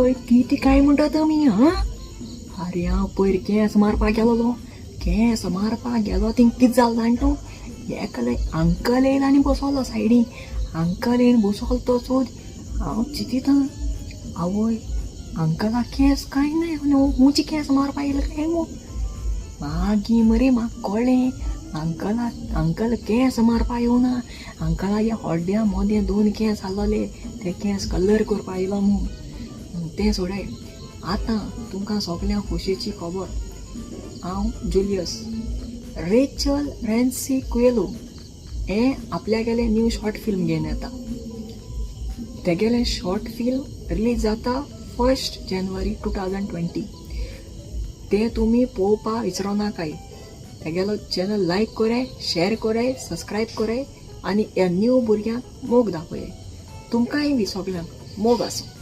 आवय ती ती काय म्हणटा तुमी? हां, आरे हांव पयर केंस मारपाक गेलोलो, केंस मारपाक गेलो, थिंग कितें जालें जाण तूं? एकले अंकल येयलो आनी बसलो सायडीन. अंकल येवन बसलो तसोच हांव चिंतिता, आवय अंकलाक केंस काय नाय आनी मुजी केंस मारपाक येयलो काय मू. मागीर मरे म्हाका कळ्ळें, अंकलाक अंकल केंस मारपाक येवना, अंकलागे हड्ड्या मोदें दोन केंस आसलोले ते केंस कलर करपाक येयलो म्हूण. तें सोडाय, आतां तुमकां सगल्यांक खोशयेची खबर. हांव जुलियस रेचल रेन्सी कुएलो हें आपल्यागेलें न्यू शॉर्ट फिल्म घेवन येता. तेगेलें शॉर्ट फिल्म रिलीज जाता 1 जानेवारी 2020. तें तुमी पळोवपा विसरो नाकाय. तेगेलो चॅनल लायक कराय, शेअर कराय, सबस्क्रायब कराय आनी ह्या न्यू भुरग्यांक मोग दाखय. तुमकांय बी सगल्यांक मोग आसूं.